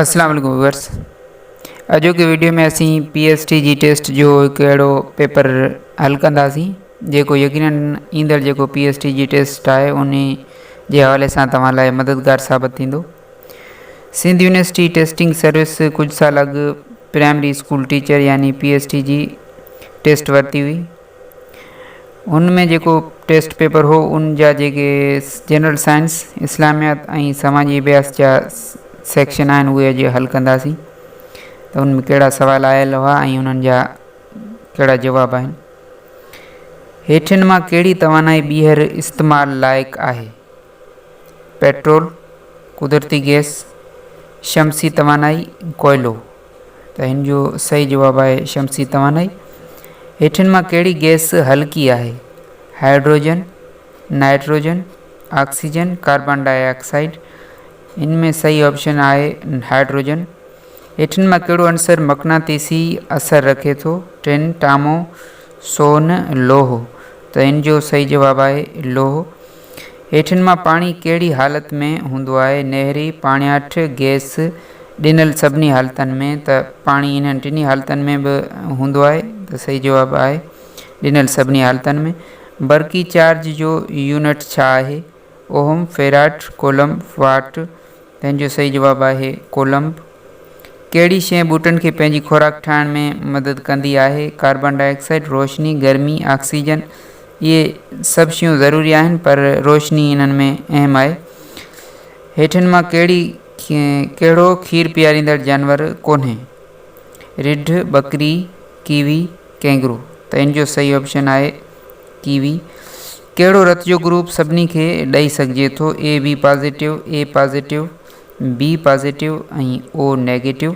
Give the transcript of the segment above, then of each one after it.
اسلام عليڪم ويورس اڄوڪي ويڊيو ۾ اسين پي ايس ٽي جي ٽيسٽ جو هڪ اهڙو پيپر حل ڪنداسين جيڪو يقينن ايندڙ جيڪو پي ايس ٽي جي ٽيسٽ آهي ان جي حوالي سان توهان لاء مددگار ثابت ٿيندو. سنڌ يونيورسٽي ٽيسٽنگ سروس ڪجهه سال اڳ پرائمري اسڪول ٽيچر يعني پي ايس ٽي جي ٽيسٽ ورتي هئي. ان ۾ جيڪو ٽيسٽ پيپر هو ان جا جيڪي جنرل سائنس، اسلاميات ۽ سماجي اڀياس جا سيڪشن آهن اهي اڄ حل ڪنداسين ته ان ۾ ڪهڙا سوال آيل هئا ۽ انهن جا ڪهڙا جواب آهن. هيٺين مان ڪهڙي توانائي ٻيهر استعمال لائق آهي؟ پيٽرول، قدرتي گئس، شمسي توانائي، ڪوئلو. ته هن جو صحيح جواب آهي شمسي توانائي. هيٺين مان ڪهڙي گئس هلڪي آهي؟ Hydrogen, nitrogen, oxygen, carbon dioxide. ان ۾ صحيح آپشن آهي هائڊروجن. هيٺين مان ڪهڙو عنصر مقناطيسي اثر رکي ٿو؟ ٽن، ٽامو، سون، لوهه. ته ان جو صحيح جواب آهي لوهه. هيٺين مان پاڻي ڪهڙي حالت ۾ هوندو آهي؟ نهري، پاڻياٺ، گئس، ڏنل سڀني حالتن ۾. ته پاڻي انهن ٽنهي حالتن ۾ به هوندو آهي ته صحيح جواب آهي ڏنل سڀني حالتن ۾. برقي چارج جو يونٽ ڇا آهي؟ اوهم، فيراڊ، ڪولمب، واٽ. تنهن جو صحيح جواب آهي ڪولمب. ڪهڙي شيء ٻوٽن کي پنهنجي خوراڪ ٺاهڻ ۾ مدد ڪندي آهي؟ ڪاربان ڊاء آڪسائيڊ، روشني، گرمي، آڪسيجن. اهي سڀ شيون ضروري آهن پر روشني انهن ۾ اهم آهي. هيٺين مان ڪهڙي ڪهڙو کير پياريندڙ جانور ڪونهي؟ رڍ، ٻڪري، ڪيوي، ڪينگرو. ته ان جو صحيح آپشن آهي ڪيوي. ڪهڙو رت جو گروپ سڀني کي ڏئي سگهجي ٿو؟ A B positive, A positive, B positive ۽ O negative.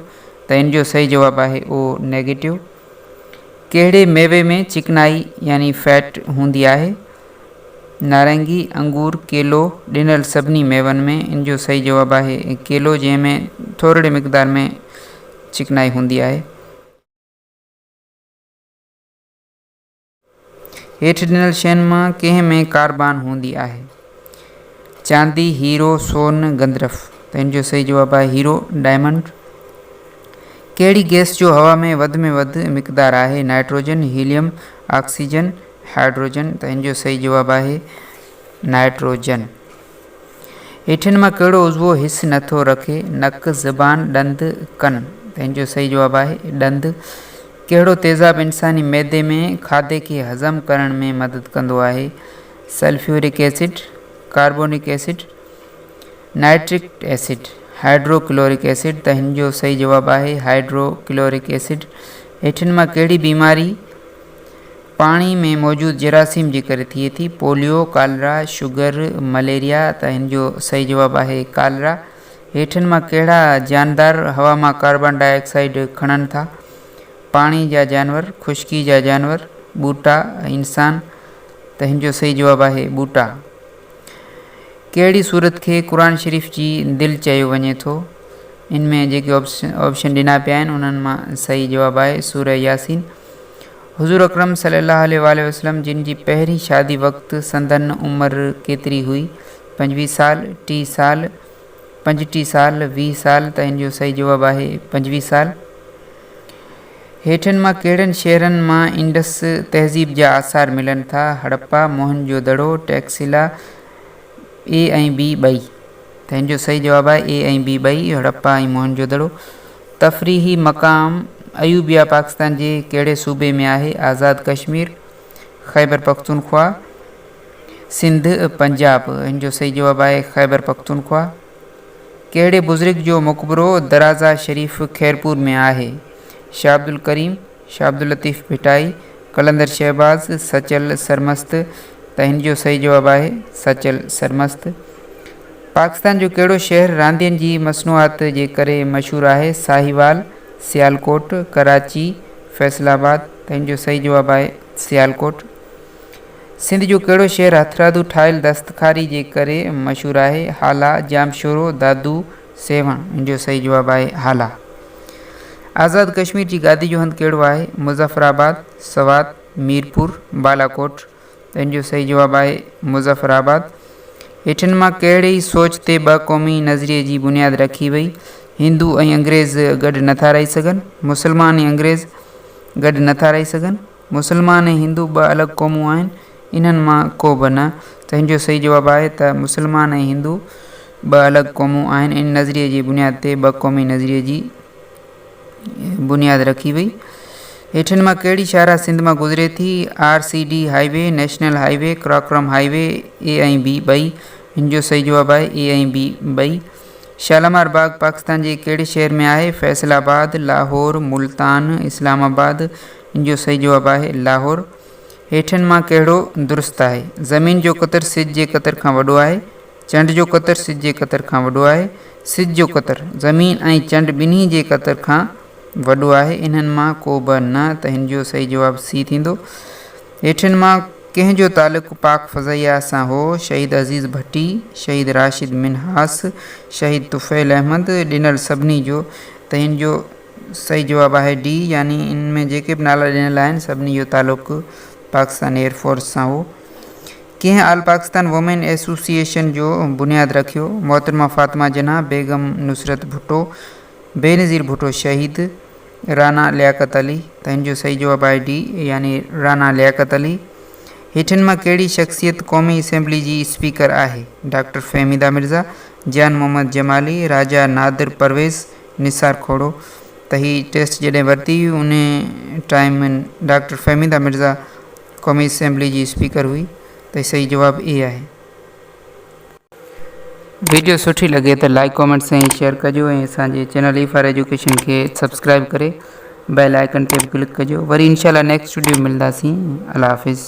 ته ان جو صحيح جواب آهي او نيگيٽو. ڪهڙي ميوي ۾ چڪنائي يعني فيٽ هوندي آهي؟ نارنگي، انگور، ڪيلو. ڏنل سڀني ميون ۾ ان جو صحيح جواب آهي ڪيلو جنهن ۾ ٿورڙي مقدار ۾ چڪنائي هوندي آهي. هيٺ ڏنل شين مان ڪنهن ۾ ڪاربان هوندي آهي؟ چاندي، هيرو، سون، گندرف. ته ان جو صحيح جواب آهي هيرو، ڊائمنڊ. ڪهڙي گئس جو هوا ۾ وڌ ۾ وڌ مقدار آهي؟ Nitrogen, helium, oxygen, hydrogen. ته ان جو صحيح جواب آهي نائٽروجن. هيٺين مان ڪهڙو عضوو حس نه ٿو رکي؟ نڪ، زبان، ڏند، ڪن. ته ان جو صحيح جواب آهي ڏند. ڪهڙو تيزاب انساني معدي ۾ کاڌي کي هضم ڪرڻ ۾ مدد ڪندو آهي؟ Sulphuric acid, carbonic acid, nitric acid, hydrochloric acid. ته هن جو صحيح جواب آهي هائيڊرو ڪلورڪ ايسڊ. هيٺين مان ڪهڙي بيماري پاڻي ۾ موجود جراثيم جي ڪري ٿئي ٿي؟ Polio, cholera, sugar, malaria. ته هن جو صحيح جواب آهي ڪالرا. هيٺين مان ڪهڙا جاندار هوا مان ڪاربان ڊاء آڪسائيڊ کڻن ٿا؟ پاڻي جا جانور، خشڪي جا جانور، ٻوٽا، انسان. ته هن جو صحيح جواب آهي ٻوٽا. ڪهڙي سورت کي قرآن شريف جي دل چيو وڃي ٿو؟ ان ۾ جيڪي آپشن ڏنا پيا آهن انهن مان صحيح جواب آهي سوره ياسين. حضور اڪرم صلي الله عليه واٰله وسلم جن جي پهرين شادي وقت سندن عمر ڪيتري هئي؟ 25 سال، 30 سال، 35 سال، 20 سال. ته ان جو صحيح جواب آهي 25 سال. هيٺين مان ڪهڙن شهرن مان انڊس تهذيب جا آثار ملن ٿا؟ هڙپا، موهن جو دڙو، ٽيڪسيلا، اي ۽ بي ٻئي. ته هن جو صحيح جواب آهي اي ۽ بي ٻئي، هڙپا ۽ موهن جو دڙو. تفريحي مقام ايوبيا پاڪستان جي ڪهڙي صوبي ۾ آهي؟ آزاد ڪشمير، خيبر پختونخوا، سنڌ، پنجاب. هن جو صحيح جواب آهي خيبر پختونخوا. ڪهڙي بزرگ جو مقبرو درازا شريف خيرپور ۾ آهي؟ شاهه عبدالڪريم، شاهه عبداللطيف ڀٽائي، قلندر شهباز، سچل سرمست. ته هن جو صحيح جواب آهي سچل سرمست. پاڪستان جو ڪهڙو شهر راندين جي مصنوعات جي ڪري مشهور آهي؟ ساهيوال، سيالڪوٽ، ڪراچي، فيصل آباد. ته هن جو صحيح جواب آهي سيالڪوٽ. سنڌ جو ڪهڙو شهر هٿرادو ٺاهيل دستڪاري جي ڪري مشهور آهي؟ هالا، ڄامشورو، دادو، سيوهڻ. ان جو صحيح جواب آهي هالا. آزاد ڪشمير جي گادي جو هنڌ ڪهڙو آهي؟ مظفر آباد، سوات، ميرپور، بالاڪوٽ. ان جو صحيح جواب آهي مظفر آباد. هيٺين مان ڪهڙي سوچ تي ٻه قومي نظريي جي بنياد رکي وئي؟ هندو ۽ انگريز گڏ نٿا رهي سگهن، مسلمان ۽ انگريز گڏ نٿا رهي سگهن، مسلمان ۽ هندو ٻه الڳ قومون آهن، انهن مان ڪو به نه. ته هن جو صحيح جواب آهي ته مسلمان ۽ هندو ٻه الڳ قومون آهن، ان نظريي جي بنياد تي ٻه قومي نظريي جي بنياد رکي وئي. هيٺين مان ڪهڙي شاهراهه سنڌ مان گذري ٿي؟ R C D highway, national highway, Karakoram highway, A ۽ B ٻئي. هن جو صحيح جواب آهي اي ۽ بي ٻئي. شالامار باغ پاڪستان جي ڪهڙي شهر ۾ آهي؟ فيصل آباد، لاهور، ملتان، اسلام آباد. هن جو صحيح جواب آهي لاهور. هيٺين مان ڪهڙو درست آهي؟ زمين جو قطر سج جي قطر کان وڏو آهي. چنڊ جو قطر سج جي قطر کان وڏو آهي. سج جو قطر، زمين ۽ چنڊ ٻنهي جي قطر کان وڏو آهي. انهن مان ڪو به نه ته هن جو صحيح جواب سي ٿيندو. هيٺين مان ڪنهن جو تعلق پاڪ فضائيه سان هو؟ شهيد عزيز ڀٽي، شهيد راشد منهاس، شهيد طفيل احمد، ڏنل سڀني جو ته هن جو صحيح جواب آهي ڊي يعني ان ۾ جيڪي به نالا ڏنل آهن سڀني جو تعلق پاڪستان ايئر فورس سان هو. ڪنهن آل پاڪستان وومين ايسوسيئيشن جو بنياد رکيو؟ محترمه فاطمه جناح، بيگم نصرت ڀٽو، بينظير ڀٽو شهيد، رانا لياقت علي ته هن جو صحيح جواب آهي ڊي يعني رانا لياقت علي. هيٺين مان ڪهڙي شخصيت قومي اسيمبلي جي اسپيڪر آهي؟ ڊاڪٽر فهميده مرزا، جان محمد جمالي، راجا نادر پرويز، نثار کوڙو ته هي ٽيسٽ جڏهن ورتي هئي انهي ٽائيم ڊاڪٽر فهميده مرزا قومي اسيمبلي جي اسپيڪر هئي ته صحيح جواب اي آهي. ويڊيو سٺي لڳي ته لائيڪ ڪامينٽس ۽ شيئر ڪجو ۽ اسان جي چينل اي فار ايجوڪيشن کي سبسڪرائب ڪري بيل آئيڪن تي به ڪلڪ ڪجو وري انشاء الله نيڪسٽ ويڊيو ملنداسين الله حافظ.